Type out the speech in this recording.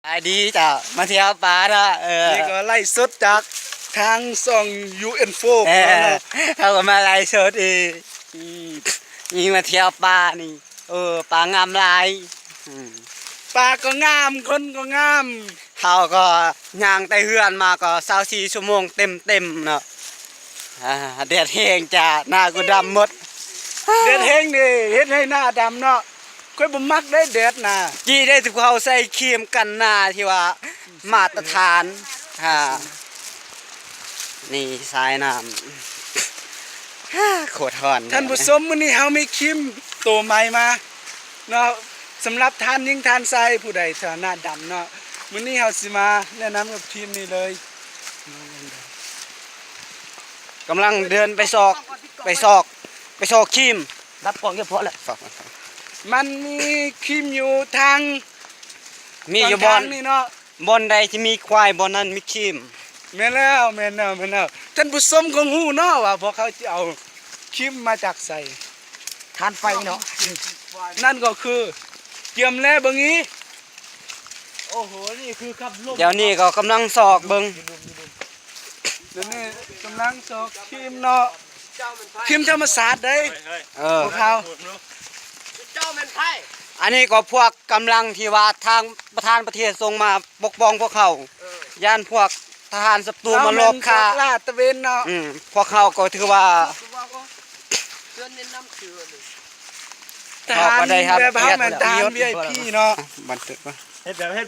ອາຍດີເຈົ້າ ມາທ່ຽວປ່າເນາະ. ເອີ ນີ້ກໍໄລຟ໌ສົດຈາກທາງຊ່ອງ ຢູເອັນໂຟ ເອີ ເນາະ. ເຮົາກໍມາໄລຟ໌ສົດອີກ. ອືມ ນີ້ມາທ່ຽວປ່ານີ້ ເອີ ປ່າງາມຫຼາຍ. ອືມ ປ່າກໍງາມ ຄົນກໍງາມ. ເຮົາກໍຍ່າງແຕ່ເຮືອນມາກໍຊາວສີ່ຊົ່ວໂມງເຕັມໆເນາະ. ອາ ແດດແຮງຈ້າ ໜ້າກໍດຳໝົດ. ແດດແຮງນີ້ເຮັດໃຫ້ໜ້າດຳເນາະ. ຂ້ອຍບໍ່ມັກເດ້ແດດນະ. ຈີ້ໄດ້ ທຸກເຮົາໃສ່ຄຣີມກັນໜ້າທີ່ວ່າມາດຕະຖານ. ອາ ນີ້ສາຍນ້ຳ ໂຄດຮ້ອນ. ທ່ານຜູ້ຊົມ ມື້ນີ້ເຮົາມີຄຣີມໂຕໃໝ່ມາເນາະ ສຳລັບທ່ານຍິງທ່ານຊາຍຜູ້ໃດທີ່ໜ້າດຳເນາະ. ມື້ນີ້ເຮົາຊິມາແນະນຳກັບຄຣີມນີ້ເລີຍ. ກຳລັງເດີນໄປຊອກ ໄປຊອກ ໄປຊອກຄຣີມ. ດັບກ້ອງຮຽບຮ້ອຍແລ້ວ. ມັນມີຄຣີມຢູ່ທາງ ມີຢູ່ບ່ອນ ທາງນີ້ເນາະ ບ່ອນໃດທີ່ມີຄວາຍ ບ່ອນນັ້ນມີຄຣີມ. ແມ່ນແລ້ວ ແມ່ນແລ້ວ ແມ່ນແລ້ວ. ທ່ານຜູ້ຊົມຄົງຮູ້ເນາະວ່າພວກເຂົາຈະເອົາຄຣີມມາຈາກໃສ. ຖ່ານໄຟເນາະ. ນັ້ນກໍຄື ກຽມແລເບິ່ງອີ. ໂອ້ໂຫ ນີ້ຄືຂັບລົມ. ດຽວນີ້ກໍກຳລັງຊອກເບິ່ງ. ດຽວນີ້ກຳລັງຊອກຄຣີມເນາະ ຄຣີມທຳມະຊາດເດ້. ເອີ ພວກເຮົາ ເຈົ້າແມ່ນໃຜ? ອັນນີ້ກໍພວກກຳລັງທີ່ວ່າທາງປະທານປະເທດສົ່ງມາປົກປ້ອງພວກເຮົາ. ເອີ ຢ້ານພວກທະຫານສັດຕູມາລອບຂ້າ ລາດຕະເວນເນາະ. ອືມ ພວກເຮົາກໍຖືວ່າ ເທະຫານແບບເຮົາແມ່ນທະຫານ ວີໄອພີ ເນາະ. ບັນທຶກ ເຮັດແບບ ເຮັດ